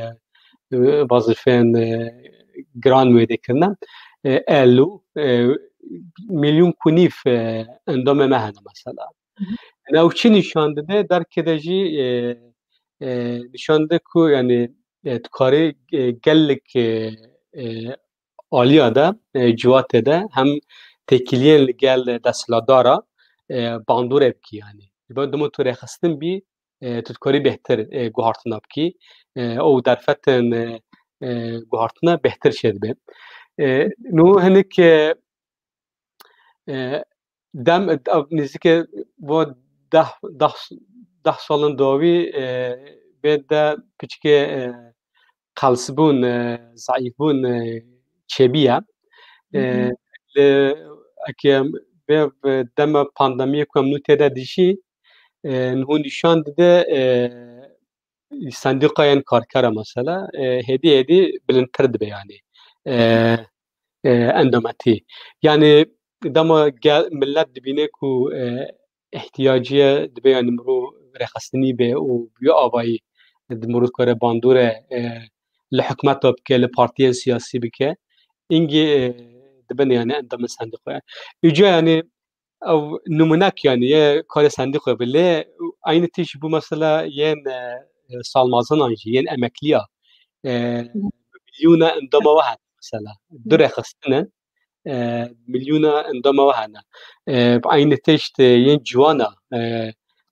e, wezîfeyên, e, giran wê de kirine. E, elo, e, milyon ku nîv, e, endamê me hene mesela. Hı hı. Yani ew çi nîşan dide? Derkê de jî, e, e, nîşan dide ku, yani, e, tu karî, e, gelek, e, e, aliya de, e, ciwatê de hem têkiliyên li gel desthilatdara, e, bandorê bikî, yani. Ji ber dema tu rêxistin bî, e, tu dikarî bêhtir, e, guhartina bikî. E, ew derfetên, e, e, guhartina bêhtir çêdibe. E, nû hinek, e, e, dem, ev nêzîkî bo deh, deh, deh salên dawî, e, vê de piçikê, e, qelsbûn, e, zeîfbûn, e, çêbîye. E, Hı hı. Li, eke vê, vê dema pandemiyê ku em nû tê de dijî, e, nû nîşan dide, e, sendîkayên karkera mesela, e, hêdî hêdî bilindtir dibe, yani, e, e, endametî. Yani dema gel, millet dibîne ku, e, ihtiyacî ye, dibe, yani mirov rêxistinî be û bi wî avayî di mirov kare bandorê, e, li hikûmeta bike, li partiyên siyasî bike. Îngî, e, dibin, yani endamên sendîqoya. Îca, yani ew nimûnek, yani ye karê sendîqoyê be, lê eynî tişt bû mesela yên, e, salmazinan jî, yên emekliya. E, milyona endama we hene mesela. Du rêxistin in, e, milyona endama we hene. E, bi eynî tişt, e, yên ciwana, e,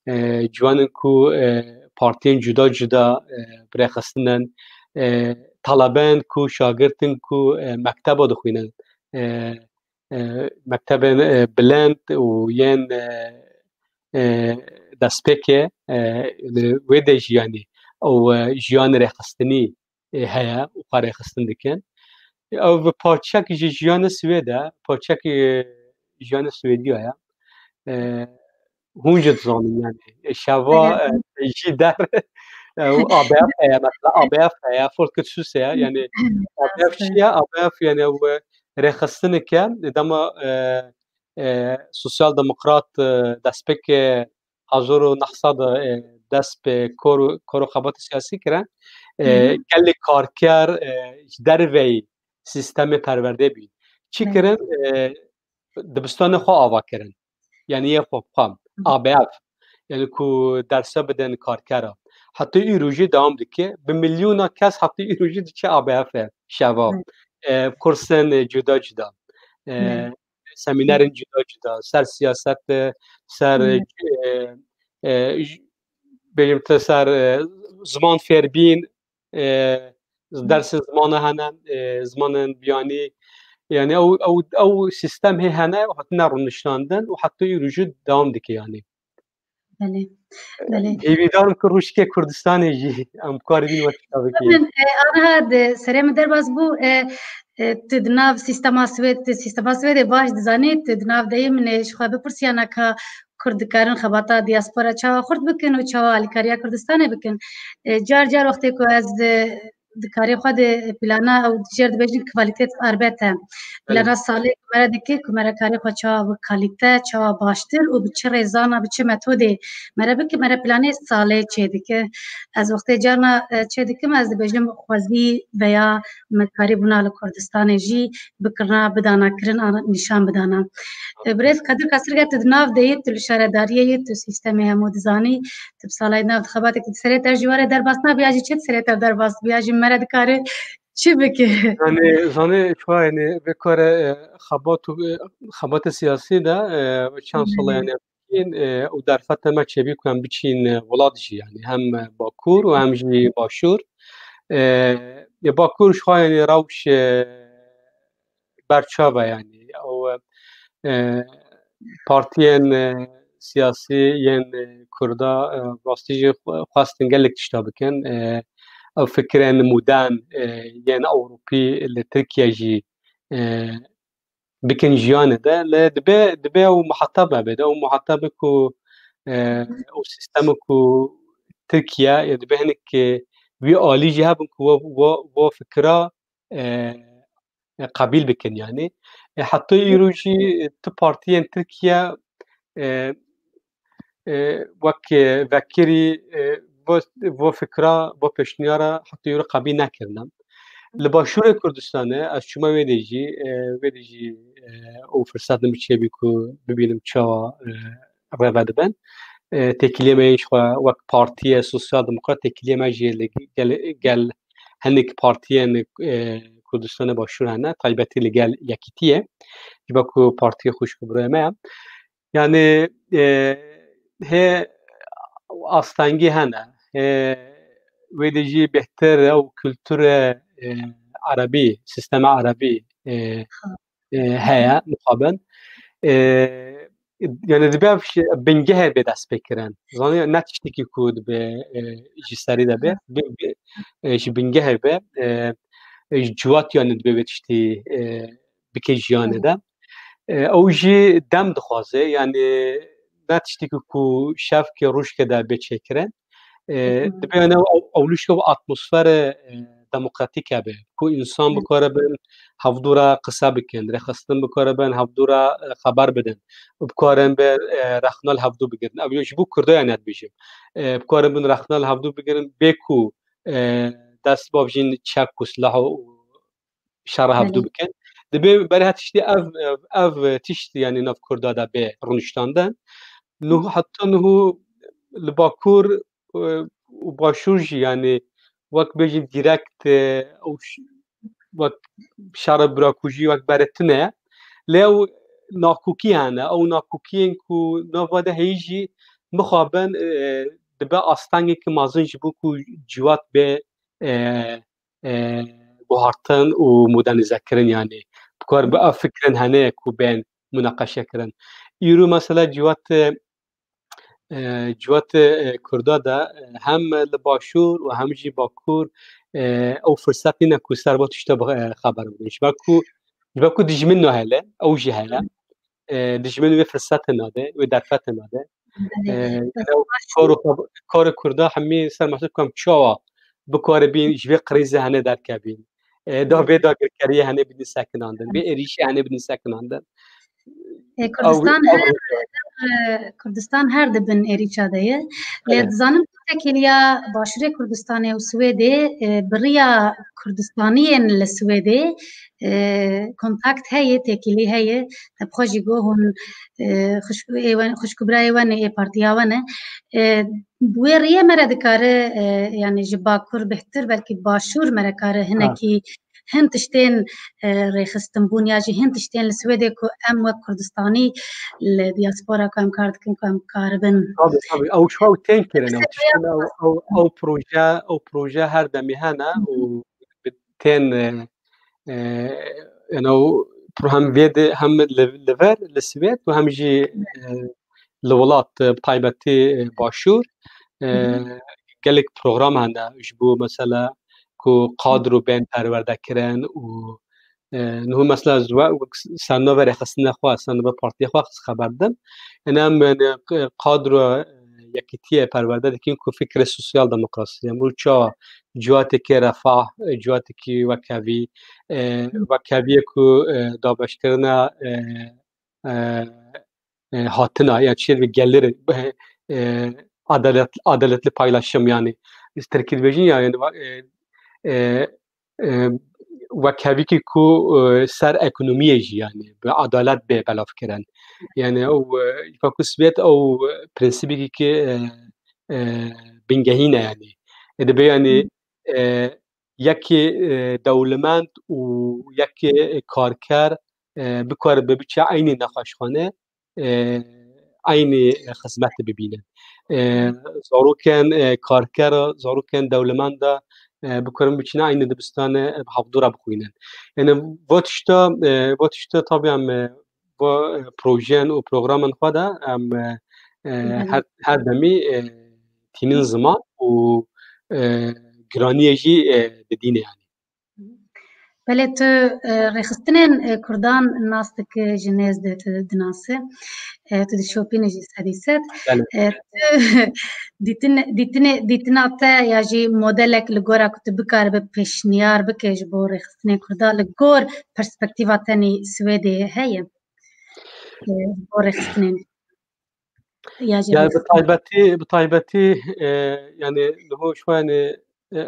e, ciwanên ku, e, partiyên cuda cuda, e, bi rêxistin in, e, talebên ku, şagirtin ku, e, mekteba dixwînin, e, e, mektebên, e, bilind û yên, e, e, destpêkê, e, li wê de jî, yanî ew, e, jiyan rêxistinî, e, heye û xwe rêxistin dikin. Ew bi parçek ji jiyana Swêd e, parçek, e, jiyana Swêdiya ye. E, hûn jî dizanin, yani, e, şeva, e, jî der, e, û A B F heye, mesela A B F heye, Folkets Hus heye, yani A B F çi ye? A B F, yani, ew, e, rêxistineke, dema, e, e, sosyal demokrat, e, destpêkê hezar û neh sed, e, dest bi kor û, kor û xebatê siyasî kirin. E, gelek karker, e, ji derveyî sîstemê perwerdê bîn. Çi kirin? E, dibistanê xwe ava kirin. Yani yê xwe bixwe. A B F. Yani ku dersa bidin karkera. Heta îro jî dewam dike. Bi milyona kes heta îro jî diçe A B F şeva. E, kursên, e, cuda cuda. E, semînerên cuda cuda. Ser siyaset, e, ser, e, e, j-, bêjim te ser, e, ziman fêrbîn, e, dersên zimana hene, e, zimanên biyanî. Yani ew, ew, ew sîstem hê hene, hatine rûniştandin û heta îro jî dewam dike yani. Belê. Belê. Hêvîdar im ku rûşikê Kurdistanê jî em karibîn wek çavikê. Min, e, aniha di serê min derbas bû, e, e, tu di nav sîstema Swêd, tu sîstema Swêdê baş dizanî, tu di nav deyê min ê ji xwe bipirsiya naka Kurd dikarin xebata diaspora çawa xurt bikin û çawa alîkariya Kurdistanê bikin. E, car car wextê ku ez, e, di karê xwe de plana ew jêr dibêjin kalîtet arbet e. Belê. Plana salê ku me re dike ku me re karê xwe çawa bi kalîte, çawa baştir û bi çi rêzana, bi çi metodê me re bike, me re planê salê çêdike. Ez wextê carna, e, çêdikim, ez dibêjim xwezî veya me karîbûna li Kurdistanê jî bikirina, bidana kirin, an nîşan bidana. E, birêz Kadir Kasirge, tu di nav de yî, tu li şaredariyê yî, tu sîstemê hemû dizanî, tu bi salay nav dixebatê, tu di serê te jî were derbas nabe, ya jî çi di serê te derbas dibe, ya jî me re dikare çi bike? Zanê, zanê, çawa, yani, vê kare, e, xebat û, e, xebatê siyasî de, e, çend sala, yani, bikin, e, û derfeta me çêbî ku em biçîn, e, welat jî, yani, hem, e, Bakur û hem jî Başûr. E, e, Bakur ji xwe, yani, rewş, e, berçav e, yani. Ew, e, partiyên, e, siyasî yên, e, Kurda, e, rastî jî xwe-, xwestin gelek tişta bikin. E, ew fikirên modern, e, yên Ewropî li Tirkiye jî, e, bikin jiyanê de. Lê dibe, dibe ew muhetab hebe, de ew muhetab ku, e, ew sîstem ku Tirkiye, e, dibe hinek, e, wî alî jî hebin ku wo, wo, wo fikira, e, e, qebîl bikin, yani. E, heta îro jî tu partiyên Tirkiye, e, e, wek, e, vekirî, e, vo, vo fikra, vo pêşniyara heta îro qebîl nekirine. Li Başûrê Kurdistanê, ez çûme wê dê jî, e, wê dê jî, e, û firset min çêbî ku bibînim çawa, e, rêve dibin. E, têkiliyê me yên ji xwe wek partiyê sosyal demokrat têkiliyê me jî li gel, gel hinek partiyên, e, Kurdistanê Başûr hene, taybetî li gel Yekîtiyê. Ji ber ku partiyê xwişk û birayê me ye. Yani, e, hê astengî hene, hê wê de jî bêhtir ew kulture, e, erebî, sîstema erebî, e, e, heye, mixabin. E, yani dibe ev şi-, bingehê bê destpêkirin. Zanî ne tiştekî ku dibe, e, ji serî de bê, bi, bi, e, ji bingehê be, e, e, ji ciwat yani dibe vê tiştî, e, bike jiyanê de. E, ew jî dem dixwaze, yani ne tiştekî ku şevkê rojkê de bê çêkirin. E, dibe yani ew, ew lûşke û atmosfere, e, demokratîk hebe, ku însan bikare bin hevdû re qise bikin, rêxistin bikare bin hevdû re, e, xeber bidin, û bikarin bi, e, rexna li hevdû bigirin. Ev ji bo Kurda yani dibêjim. E, bikarin bin rexna li hevdû bigirin, bê ku, e, dest bavjin çek û silah û şer hevdû bikin. Dibe berê her tiştî ev, ev, ev tişt yani nav Kurda de bê rûniştandin. Nuh, heta nuh li Bakur, e, û Başûr jî yani wek bêjin direkt, e, ew ş-, wek şerê birakujî wek berê tune ye. Lê ew nakokî hene. Ew nakokiyên ku nava de heyî jî mixabin, e, dibe astengeke mezin ji bo ku ciwat bê, e, e, guhartin û modernîzekirin, yani bikar bi ev fikirên hene ku bên munaqeşe kirin. Îro mesela ciwat, e, ciwat, e, Kurda de, e, hem li Başûr û hem jî Bakur, e, ew firset nîne ku ser va tişta bi, e, xeber bidin. Ji ber ku, ji ber ku dijmin nahêle, ew jî heye. E, dijmin wê firsetê nade, wê derfetê nade. Belê. E, yani ew kar û xeb-, karê Kurda hemî ser masê ku em çawa bikaribîn ji vê krîzê hene derkevîn. E, da vê dagirkeriyê hene bidin sekinandin, vê êrîşê hene bidin sekinandin. E, Kurdistan her, her, e, Kurdistan her di bin êrîşa de ye. Lê dizanim ku têkiliya Başûrê Kurdistanê û Swêdê, e, bi riya Kurdistaniyên li Swêdê, e, kontakt heye, têkilî heye. Te bi xwe jî got hûn, e, xwişk-, ê wen-, xwişk û birayê we ne, ê partiya we ne. E, bi wê riyê me re dikare, e, yani ji Bakur bêhtir, belkî Başûr me re kare hinekî hin tiştên, e, rêxistinbûn ya jî hin tiştên li Swêdê ku em wek Kurdistanî li diaspora ku em kar dikin ku em karibin. Tabii, tabii. Ew şu ew tên kirin, ew tiştên, ew, ew, ew proje, ew proje her demî hene û bi tên, e, e, yani ew pro-, hem vê de, hem li, li vir, li Swêd û hem jî, e, li welat, e, bi taybetî, e, Başûr, e, gelek program hene ji bo mesela ku kadro bên perwerde kirin û E, niho mesela ez we, wek sernavê rêxistinê xwe, sernavê partiyê xwe xeber didim. Yanî em, yanî, q-, kadro, e, yekîtiyê perwerde dikin ku fikre sosyal demokrasî, em û çawa ciwatekî refah, e, ciwatekî wekhevî, e, wekheviyê ku, e, dabeşkirina, e, e, e, hatina, ya çêr ve gelir, e, adalet, adaletli paylaşım yani. Tirkî dibêjin ya, yani, e, e, e, wekhevîkî ku, e, ser ekonomiyê jî yani bi adalet bê belavkirin. Yani ew, e, îfa ku Swêd ew prensîbekî ki, e, e, bingehî ne yani. E, dibe yani, e, yekê, e, dewlemend û yekê karker, e, bikare bibiçe eynî nexweşxane, e, eynî xizmetê bibînin. E, zarokên, e, karkera, zarokên dewlemenda, e, bikarin biçine eynî dibistane, e, bi hevdû re bixwînin. Yani va tişta, e, va tişta tabii em, e, va, e, projeyan û programên xwe de em, e, e, her, her demî, e, tînin ziman û, e, giraniyê jî, e, didîne yani. Belê tu, e, rêxistinên, e, Kurdan nas dike, ji nêz de tu dinase. E, tu dişopîne jî sedî sed. Belê. E, tu dîtin-, dîtinê-, dîtina te ya jî modelek li gora ku tu bikaribe pêşniyar bike ji bo rêxistinên Kurdan li gor perspektîfa tenî Swêdê heye? E, ji bo rêxistinên. Ya jî Yani bi rêxistin. Taybetî, bi taybetî, e, yani niho şu yani, e,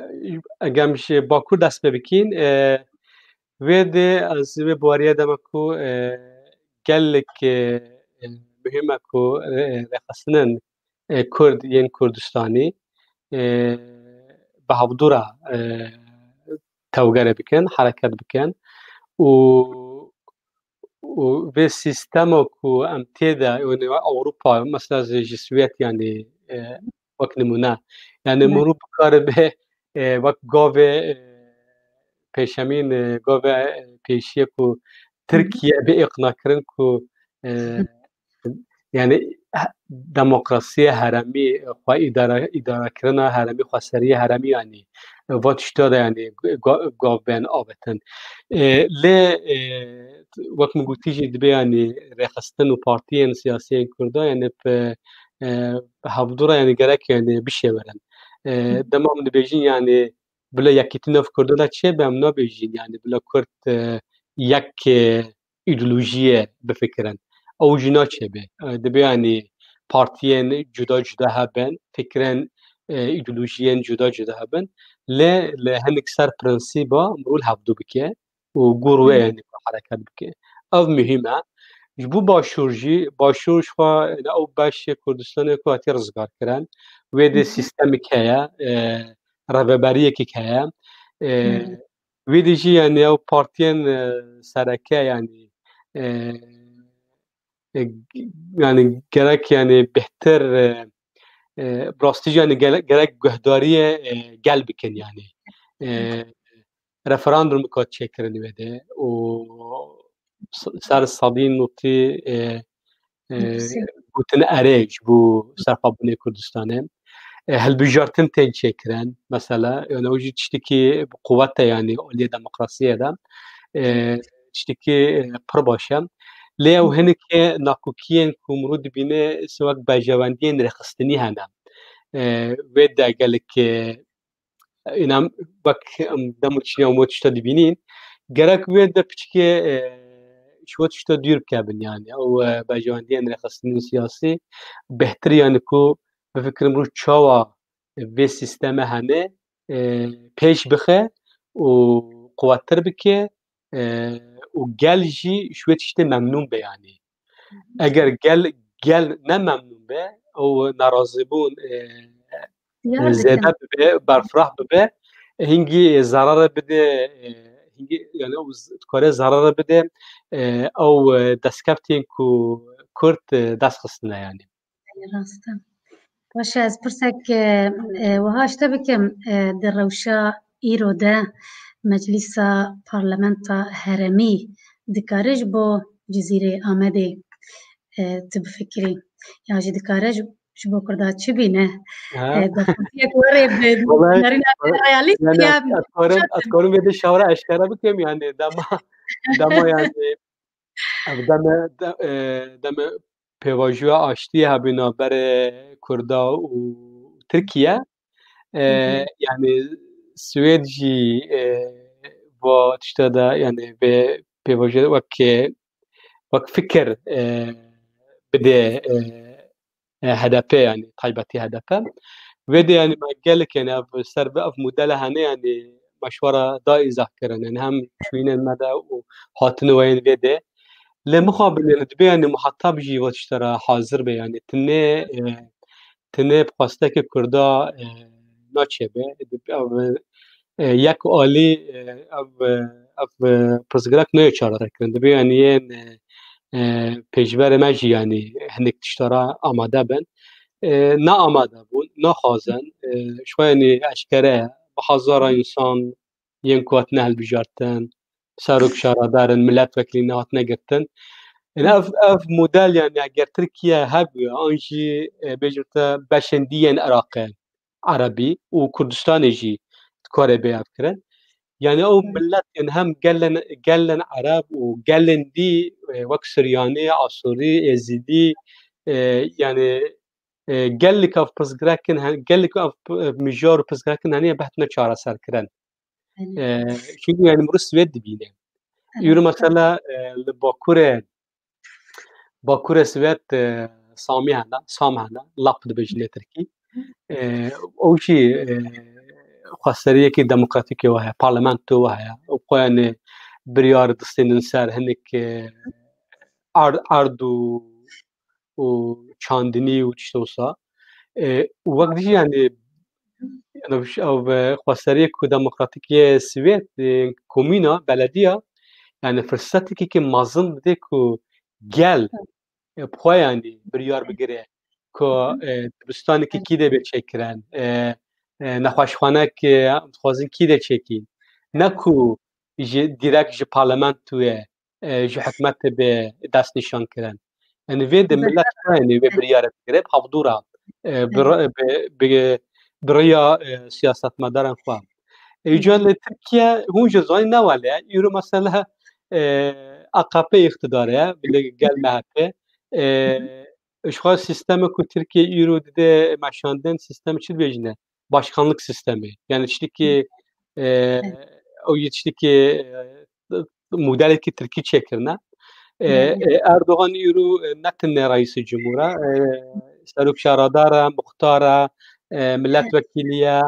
egem ji Bakur dest pê bikîn, e, wê de ez wê bawariyê de me ku, e, gelek, e, e, muhîm e ku re-, rêxistinên, e, Kurd yên Kurdistanî, e, bi hevdû re, e, tewgere bikin, hereket bikin û û vê sîstema ku em tê de, yani Ewropa, mesela ji, ji Swêd, yani, e, wek nimûne. Yani Hı. mirov bikaribe, e, wek gavê, e, pêşemîn, e, gavê, e, pêşiyê ku Hı hı. Tirkiye bê îqnakirin ku, e, Hı. yani, he-, demokrasiya heremî, xwe îdare, îdarekirina heremî, xweseriya heremî, yani, va tişta de, yani, ga-, gav bên avêtin. E, lê, e, wek min gotî jî dibe, yani, rêxistin û partiyên siyasiyên Kurda, yani, bi, e, bi hevdû re, yani, gerek, yani, bişêwerin. E, Hı. dema min dibêjin, yani, bila yekîtî nav Kurdan de çêbe, em nabêjin, yani, bila Kurd, e, yek, e, îdeolojiyê bifikirin. Ew jî naçêbe. E, dibe, yani, partiyên cuda cuda hebin, fikrên, e, îdeolojiyên cuda cuda hebin. Lê li hinek ser prensîba mirov li hevdû bike û gor wê, Hı. yani, hereket bike. Ev muhîm e. Ji bo Başûr jî, Başûr ji xwe, yani, ew beşê Kurdistanê ku hatiye rizgarkirin, wê de Hı hı. sîstemik heye, e, rêveberiyekek heye. E, Hı. Wê de jî, yani, ew partiyên, e, sereke, yani, e, e, yani, gerek, yani, bêhtir, e, e, bi rastî jî, yani, gele-, gerek guhdariyê, e, gel bikin, yani. E, Hı. Referandum dikat çêkirin wê de û s-, ser sedî notî, e, e, Notî. Gotin erê ji bo serxwebûnê Kurdistanê. E, hilbijartin tên çêkirin, mesela, yani, ew jî tiştekî bi quwet e, yani, aliyê demokrasiyê de. E, tiştekî, e, pir baş e. Lê ew Hı. hinekê nakokiyên ku mirov dibîne, wek berjewendiyên rêxistinî hene. E, wê de gelek, e, Înan wek em dem û çiya û tişta dibînîn, gerek wê de piçikê, e, ji we tişta dûr bikevin, yani. Ew, e, berjewendiyên rêxistinên siyasî bêhtir, yani, ku bifikirin mirov çawa vê sîsteme hene, e, pêş bixe û quwettir bike, e, û gel jî ji wê tiştê memnûn be, yani. Eger gel, gel ne memnûn be, ew nerazîbûn, e, Ya, e, zêde dikim. bibe, berfireh bibe, hingî, e, zerare bide, e, hingî, yani, ew z-, dikare zerare bide, e, ew, e, destkeftên ku Kurd, e, dest xistine, yani. Rast e. Baş e, ez pirsek, e, e, wiha ji te bikim, e, di rewşa îro de Meclîsa Parlamenta Herêmî dikare ji bo Cizîrê Amedê, e, tu bifikirî? Ya jî dikare ji, ji bo Kurda çi bîne? Ha. E, daxwaziyek were bi Wele, narîna wele, realîst yani, ya ez karim, ez karim vê de şawra eşkere bikim, yani, dema, dema, yani, ev deme, de, e, deme pêvajoya aştiyê hebî navberê Kurda û Tirkiye. E, Hı hı. Yani, Swêd jî, e, va tişta de, yani, vê pêvajoya wek, wek fikir, e, bide, e, e, H D P, yani, taybetî H D P. Vê de, yani, me gelek, yani, ev ser bi ev modele hene, yani, me ji we re da îzah kirin. Yani, hem çûyînên me de û hatin û weyên vê de. Lê mixabin, yani, dibe, yani, muhatab jî va tişta re hazir be, yani, tinê, e, tinê bi xwestekê Kurda, e, naçe be. Ev, e, yek alî, e, ev, e, ev, e, pirsgirêk nayê çareserkirin. Dibe, yani, yên, e, e, pêşberê me jî, yani, hinek tişta re amade bin. E, ne amade bûn, naxwazin. E, ji xwe, yani, eşkere ye. Bi hezara însan yên ku hatine hilbijartin, serok şaredar in, milletvekilî nehatine girtin. Yani ev, ev model, yani eger Tirkiye hebûye, an jî, e, bêjim te beşên dî yên Iraqê, Erebî û Kurdistanê jî dikare bê ev kirin. Yani ew millet, yani hem gelên, gelên Ereb û gelên dî, e, wek Suryanî, Asûrî, Êzidî, e, yani, e, gelek ev pirsgirêkin hen-, gelek ev p-, mijar û pirsgirêkin heniye bi hatine çareserkirin. Belê. E, çünkü yani mirov Swêd dibîne. Evet. Îro mesela, e, li Bakurê, Bakurê Swêd, e, Samî hene, Sam hene, Lap dibêjin ê Tirkî. E, ew jî, e, xweseriyekî demokratîkê we heye, parlamento we heye. Ew xwe yani biryar distênin ser hinek, e, ard, ard û û çandinî û tişt wisa. E, û wek dijî, yani, yani, ev, ev, e, xweseriyê ku demokratîk yê Swêd, e, komîna, belediya, yani, firsetekî ki mezin dide ku gel, e, bi xwe, yani, biryar bigire ku, e, dibistanekî kî dê bê çêkirin, e, e, nexweşxanek, e, dixwazin kî dê çêkîn. Ne ku ji, direkt ji parlamentoyê e, ji hikûmetê bê destnîşan kirin. Yani vê de millet xwe, yani vê biryarê digire, bi hevdû re, e, bi re-, bi, bi, bi rêya, e, siyasetmedaran xwe. E, îca li Tirkiye hûn jî zanîn ne wele ye. Îro mesela, e, A K P îqtidarê ye, bi gel M H P. E, ji xwe sîstemê ku Tirkiye îro dide meşandin, sîstem çi dibêjine? Başkanlık sistemi. Yani tiştekî, e, Evet. ew yê tiştekî, e, modelekî Tirkî çêkirine. E, Hı hı. e, Erdogan îro, e, ne tine reîsê cumhur e, e, serok şaredar e, muxtar e, e, milletvekilî ye,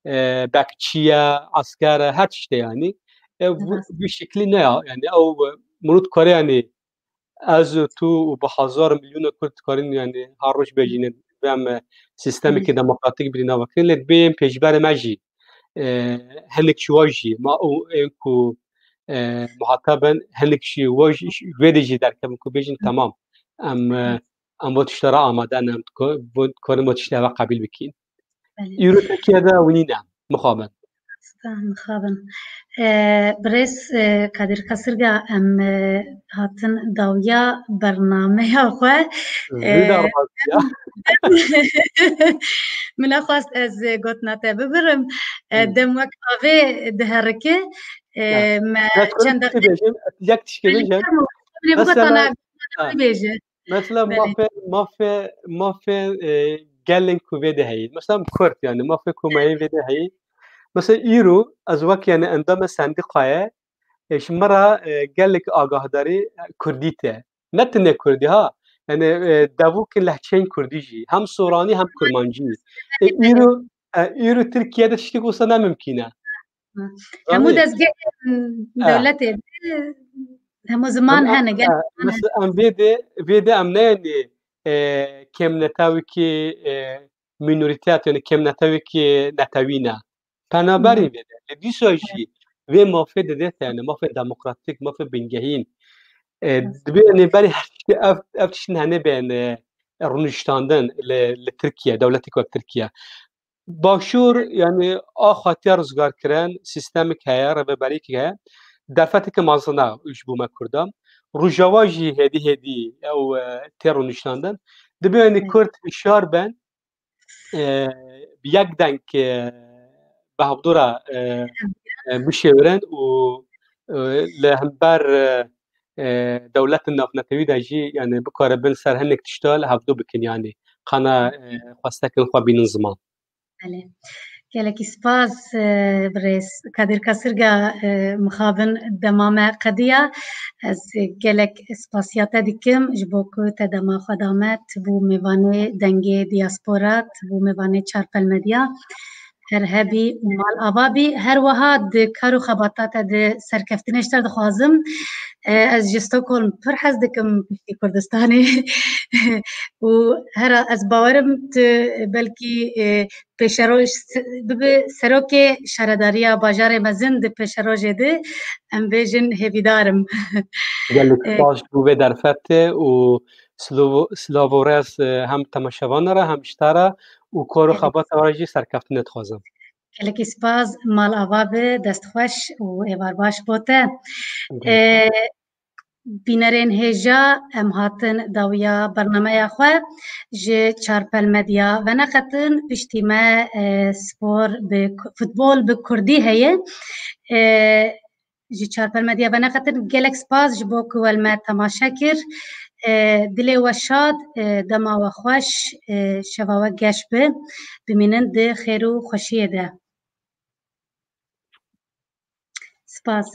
e, bekçî ye, esker e, her tiştê yani. E, bu, Hı hı. bu şeklî ne ya? Yani ew, e, mirov dikare yani ez û tu û bi hezar milyona Kurd dikarin, yani, her roj bejînin, bi em, e, sîstemekî Hı. demokratîk birî nava kirin, lê dibê yên pêşberê me jî, e, hinek ji we jî, ma û ên ku, e, muhateb in, hinek ji we jî, ji wê de jî derkevin ku bêjin, Hı. temam, em, e, Hı. em bo tişta re amade ne, em diko-, bo, dikarin bo tişta ve qebîl bikîn. Belê. Îro Tirkiye de ew nîne, mixabin. Stan, mixabin. E, birêz, e, Kadir Kasirga, em, e, hatin dawiya bernameya xwe. Vî E, daxwaziya. Min nexwest ez, e, gotina te bibirim. E, Hmm. dem wek avê diherike. E, Ha. me Bes, çend kurê deqe bêjim, yek tişkê Belê, bêjim. Tamam. Mesela, bigotana, ha. bêje. Mesela Belê. mafê, mafê, mafê, e, gelên ku vê de heyî. Mesela Kurd, yani mafê ku me yê vê de heyî. Mesela îro ez wek yani endamê sendîkayê, e, ji me re, e, gelek agahdarî, e, Kurdî te. Ne tine Kurdî ha. Yani, e, devûkên lehçeyên Kurdî jî. Hem Soranî hem Kurmancî. E, îro, e, îro Tirkiye de tiştek wisa ne mimkîn e. Hemû Zanî? dezgehên E. dewletê de hemû ziman Em, hene, em, gel e, ziman hene. Mesela em vê de, vê de em ne yani, e, kêmnetewekî, e, mînorîtet, yani kêmnetewekî netewî ne. Penaberî Hı. vê de. Lê dîsa jî vê mafê dide te, yani mafê demokratîk, mafê bingehîn. E, Evet. Dibe yani berî her tiştî ev, ev tiştin hene bên, e, rûniştandin li, li Tirkiye, dewletê wek Tirkiye. Başûr, yani, a xatiya rizgar kirin, sîstemik heye, rêveberiyek heye. Derfeteke mezin e ji bo me Kurdan. Rojava jî hêdî hêdî ew, e, tê rûniştandin. Dibe yanî Kurd hişyar ben, e, bi yek deng, e, bi hevdû re, e, e, bişêwirin û, e, li hember, e, e, dewletên navnetewî de jî, yanî bikaribin ser hinek tişta li hevdû bikin, yanî qana, e, xwestekin xwe bînin ziman. Belê. Gelekî spas, e, birêz Kadir Kasirga, e, mixabin dema me qediya. Ez gelek spasiya te dikim ji bo ku te dema xwe da me, tu bû mêvanê Dengê Diaspora, tu bû mêvanê Çarpel Medya. Her hebî û mal ava bî. Her wiha di kar û xebata te de serkeftinê ji te dixwazim. E, ez ji Stockholm pir hez dikim piştî Kurdistanê. Û her ez bawerim tu belkî, e, pêşeroj bibe serokê şaredariya bajarê mezin di pêşerojê de, em bêjin hêvîdar im. Gelek spas ji bo vê derfetê û silav û rêz, e, hem temaşevanan re hem ji te re û kar û xebata we re jî serkeftinê dixwazim. Gelekî spas, mal ava be, dest xweş û êvar baş bo te. E, Bînerên hêja, em hatin dawiya bernameya xwe ji Çarpel Medya veneqetin. Piştî me, e, spor bi ku-, futbol bi kurdî heye. E, ji Çarpel Medya veneqetin. Gelek spas ji bo ku we li me temaşe kir. E, dilê we şad, e, dema we xweş, e, şeva we geş be. Bimînin di xêr û xweşiyê de. Spas.